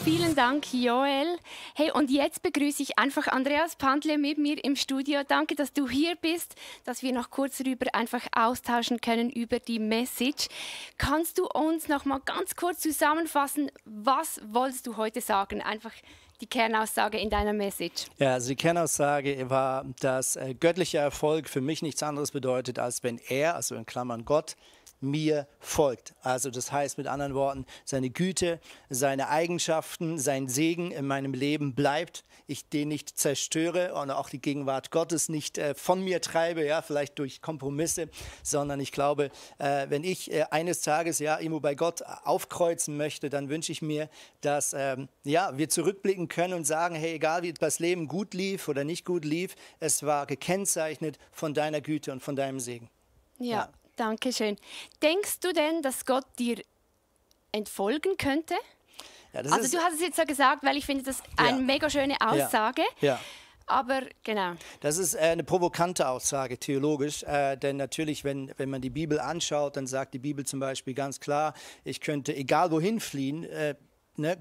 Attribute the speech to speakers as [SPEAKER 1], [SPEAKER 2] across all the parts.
[SPEAKER 1] Vielen Dank, Joel. Hey, und jetzt begrüße ich einfach Andreas Pantle mit mir im Studio. Danke, dass du hier bist, dass wir noch kurz darüber einfach austauschen können über die Message. Kannst du uns noch mal ganz kurz zusammenfassen, was wolltest du heute sagen? Einfach die Kernaussage in deiner Message.
[SPEAKER 2] Ja, also die Kernaussage war, dass göttlicher Erfolg für mich nichts anderes bedeutet, als wenn er, also in Klammern Gott, mir folgt. Also das heißt mit anderen Worten, seine Güte, seine Eigenschaften, sein Segen in meinem Leben bleibt, ich den nicht zerstöre und auch die Gegenwart Gottes nicht von mir treibe, ja, vielleicht durch Kompromisse, sondern ich glaube, wenn ich eines Tages ja irgendwo bei Gott aufkreuzen möchte, dann wünsche ich mir, dass ja, wir zurückblicken können und sagen, hey, egal wie das Leben gut lief oder nicht gut lief, es war gekennzeichnet von deiner Güte und von deinem Segen.
[SPEAKER 1] Ja. Danke schön. Denkst du denn, dass Gott dir entfolgen könnte?
[SPEAKER 2] Ja,
[SPEAKER 1] also du hast es jetzt so gesagt, weil ich finde das eine mega schöne Aussage.
[SPEAKER 2] Ja.
[SPEAKER 1] Aber genau.
[SPEAKER 2] Das ist eine provokante Aussage theologisch, denn natürlich, wenn man die Bibel anschaut, dann sagt die Bibel zum Beispiel ganz klar, ich könnte egal wohin fliehen,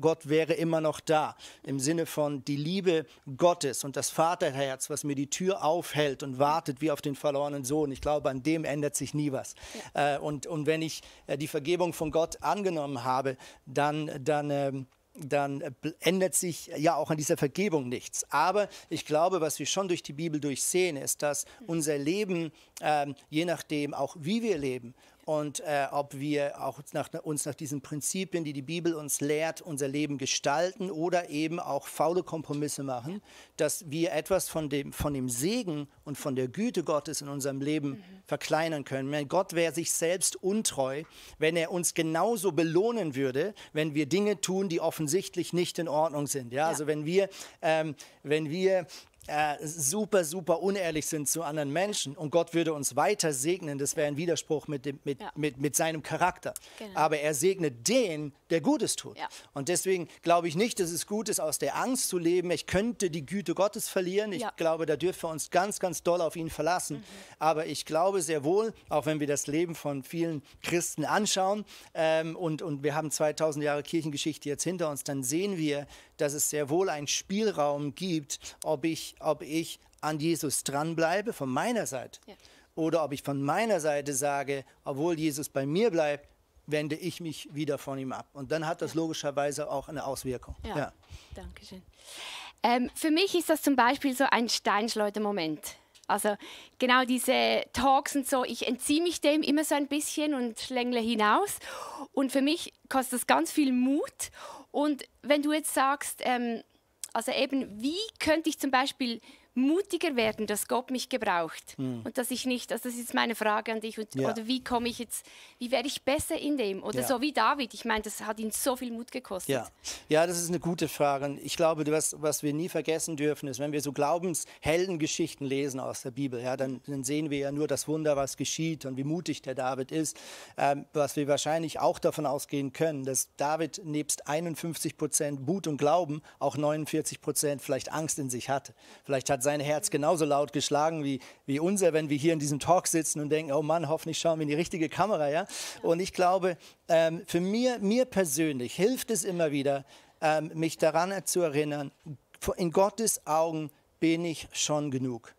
[SPEAKER 2] Gott wäre immer noch da, im Sinne von die Liebe Gottes und das Vaterherz, was mir die Tür aufhält und wartet wie auf den verlorenen Sohn. Ich glaube, an dem ändert sich nie was. Ja. Und wenn ich die Vergebung von Gott angenommen habe, dann ändert sich ja auch an dieser Vergebung nichts. Aber ich glaube, was wir schon durch die Bibel durchsehen, ist, dass unser Leben, je nachdem auch wie wir leben, und ob wir auch uns nach diesen Prinzipien, die die Bibel uns lehrt, unser Leben gestalten oder eben auch faule Kompromisse machen, dass wir etwas von dem Segen und von der Güte Gottes in unserem Leben verkleinern können. Gott wäre sich selbst untreu, wenn er uns genauso belohnen würde, wenn wir Dinge tun, die offensichtlich nicht in Ordnung sind. Ja? Also wenn wir super, super unehrlich sind zu anderen Menschen und Gott würde uns weiter segnen, das wäre ein Widerspruch mit seinem Charakter. Genau. Aber er segnet den, der Gutes tut. Ja. Und deswegen glaube ich nicht, dass es gut ist, aus der Angst zu leben, ich könnte die Güte Gottes verlieren. Ich glaube, da dürfen wir uns ganz, ganz doll auf ihn verlassen. Aber ich glaube sehr wohl, auch wenn wir das Leben von vielen Christen anschauen und wir haben 2000 Jahre Kirchengeschichte jetzt hinter uns, dann sehen wir, dass es sehr wohl einen Spielraum gibt, ob ich an Jesus dranbleibe, von meiner Seite, oder ob ich von meiner Seite sage, obwohl Jesus bei mir bleibt, wende ich mich wieder von ihm ab. Und dann hat das logischerweise auch eine Auswirkung.
[SPEAKER 1] Ja. Dankeschön. Für mich ist das zum Beispiel so ein Steinschleuder-Moment. Also genau diese Talks und so, ich entziehe mich dem immer so ein bisschen und schlängle hinaus. Und für mich kostet das ganz viel Mut. Und wenn du jetzt sagst, also eben, wie könnte ich zum Beispiel mutiger werden, dass Gott mich gebraucht und dass ich nicht, also das ist meine Frage an dich, oder wie werde ich besser in dem? Oder so wie David, ich meine, das hat ihn so viel Mut gekostet.
[SPEAKER 2] Ja, das ist eine gute Frage. Und ich glaube, was wir nie vergessen dürfen, ist, wenn wir so Glaubensheldengeschichten lesen aus der Bibel, ja, dann sehen wir ja nur das Wunder, was geschieht und wie mutig der David ist, was wir wahrscheinlich auch davon ausgehen können, dass David nebst 51% Mut und Glauben auch 49% vielleicht Angst in sich hatte. Vielleicht hat sein Herz genauso laut geschlagen wie unser, wenn wir hier in diesem Talk sitzen und denken, oh Mann, hoffentlich schauen wir in die richtige Kamera. Ja? Und ich glaube, für mir persönlich hilft es immer wieder, mich daran zu erinnern, in Gottes Augen bin ich schon genug.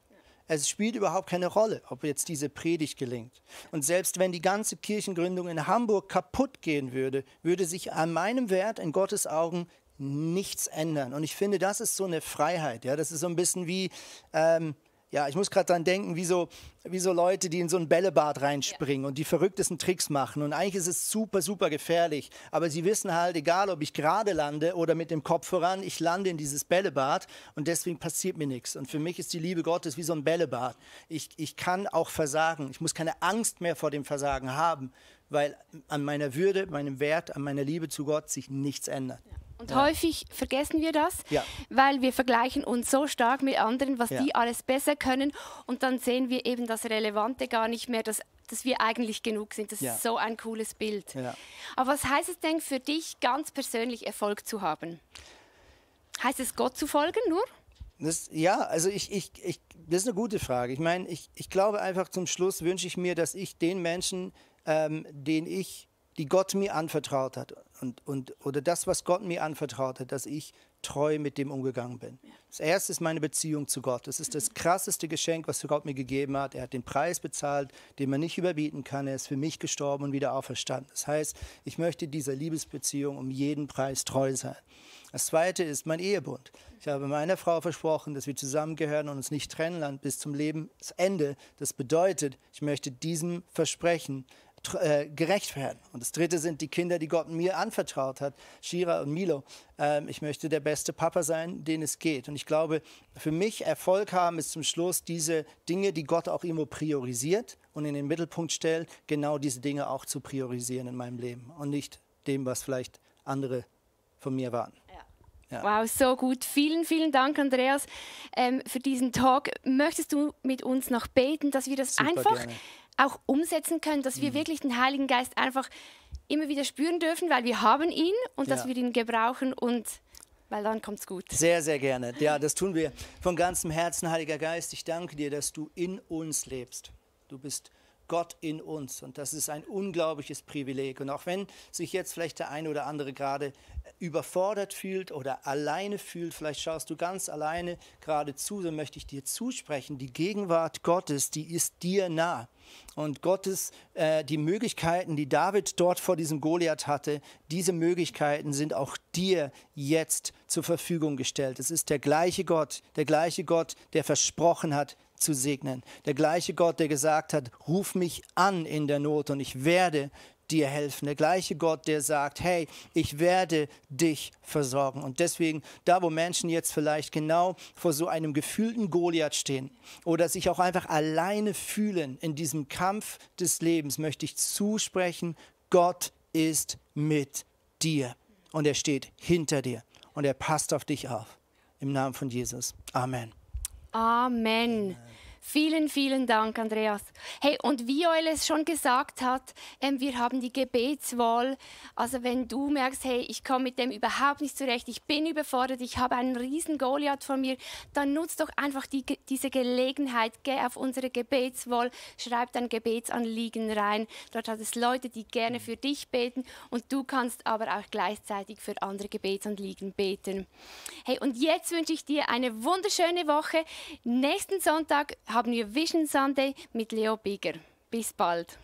[SPEAKER 2] Es spielt überhaupt keine Rolle, ob jetzt diese Predigt gelingt. Und selbst wenn die ganze Kirchengründung in Hamburg kaputt gehen würde, würde sich an meinem Wert in Gottes Augen nichts ändern. Und ich finde, das ist so eine Freiheit. Ja? Das ist so ein bisschen wie, ich muss gerade dran denken, wie so Leute, die in so ein Bällebad reinspringen und die verrücktesten Tricks machen. Und eigentlich ist es super, super gefährlich. Aber sie wissen halt, egal ob ich gerade lande oder mit dem Kopf voran, ich lande in dieses Bällebad und deswegen passiert mir nichts. Und für mich ist die Liebe Gottes wie so ein Bällebad. Ich kann auch versagen. Ich muss keine Angst mehr vor dem Versagen haben, weil an meiner Würde, meinem Wert, an meiner Liebe zu Gott sich nichts ändert.
[SPEAKER 1] Ja. Und häufig vergessen wir das, weil wir vergleichen uns so stark mit anderen, was die alles besser können. Und dann sehen wir eben das Relevante gar nicht mehr, dass wir eigentlich genug sind. Das ist so ein cooles Bild. Ja. Aber was heißt es denn für dich, ganz persönlich Erfolg zu haben? Heißt es, Gott zu folgen nur?
[SPEAKER 2] Das ist eine gute Frage. Ich meine, ich glaube einfach zum Schluss wünsche ich mir, dass ich den Menschen, die Gott mir anvertraut hat, oder das, was Gott mir anvertraut hat, dass ich treu mit dem umgegangen bin. Das erste ist meine Beziehung zu Gott. Das ist das krasseste Geschenk, was Gott mir gegeben hat. Er hat den Preis bezahlt, den man nicht überbieten kann. Er ist für mich gestorben und wieder auferstanden. Das heißt, ich möchte dieser Liebesbeziehung um jeden Preis treu sein. Das zweite ist mein Ehebund. Ich habe meiner Frau versprochen, dass wir zusammengehören und uns nicht trennen werden bis zum Lebensende. Das bedeutet, ich möchte diesem Versprechen gerecht werden. Und das dritte sind die Kinder, die Gott mir anvertraut hat, Shira und Milo. Ich möchte der beste Papa sein, den es geht. Und ich glaube, für mich Erfolg haben ist zum Schluss diese Dinge, die Gott auch irgendwo priorisiert und in den Mittelpunkt stellt, genau diese Dinge auch zu priorisieren in meinem Leben und nicht dem, was vielleicht andere von mir warten.
[SPEAKER 1] Ja. Wow, so gut. Vielen, vielen Dank, Andreas, für diesen Talk. Möchtest du mit uns noch beten, dass wir das einfach gerne auch umsetzen können, dass wir wirklich den Heiligen Geist einfach immer wieder spüren dürfen, weil wir haben ihn und dass wir ihn gebrauchen und weil dann kommt's gut.
[SPEAKER 2] Sehr, sehr gerne. Ja, das tun wir von ganzem Herzen, Heiliger Geist. Ich danke dir, dass du in uns lebst. Du bist Gott in uns und das ist ein unglaubliches Privileg. Und auch wenn sich jetzt vielleicht der eine oder andere gerade überfordert fühlt oder alleine fühlt, vielleicht schaust du ganz alleine gerade zu, so möchte ich dir zusprechen, die Gegenwart Gottes, die ist dir nah. Und Gottes, die Möglichkeiten, die David dort vor diesem Goliath hatte, diese Möglichkeiten sind auch dir jetzt zur Verfügung gestellt. Es ist der gleiche Gott, der versprochen hat, zu segnen. Der gleiche Gott, der gesagt hat, ruf mich an in der Not und ich werde dir helfen. Der gleiche Gott, der sagt, hey, ich werde dich versorgen. Und deswegen, da wo Menschen jetzt vielleicht genau vor so einem gefühlten Goliath stehen oder sich auch einfach alleine fühlen in diesem Kampf des Lebens, möchte ich zusprechen, Gott ist mit dir und er steht hinter dir und er passt auf dich auf. Im Namen von Jesus. Amen.
[SPEAKER 1] Amen. Vielen, vielen Dank, Andreas. Hey, und wie Joel es schon gesagt hat, wir haben die Gebetswahl. Also wenn du merkst, hey, ich komme mit dem überhaupt nicht zurecht, ich bin überfordert, ich habe einen riesen Goliath vor mir, dann nutzt doch einfach diese Gelegenheit, geh auf unsere Gebetswahl, schreib dein Gebetsanliegen rein. Dort hat es Leute, die gerne für dich beten und du kannst aber auch gleichzeitig für andere Gebetsanliegen beten. Hey, und jetzt wünsche ich dir eine wunderschöne Woche. Nächsten Sonntag haben wir Vision Sunday mit Leo Bigger. Bis bald.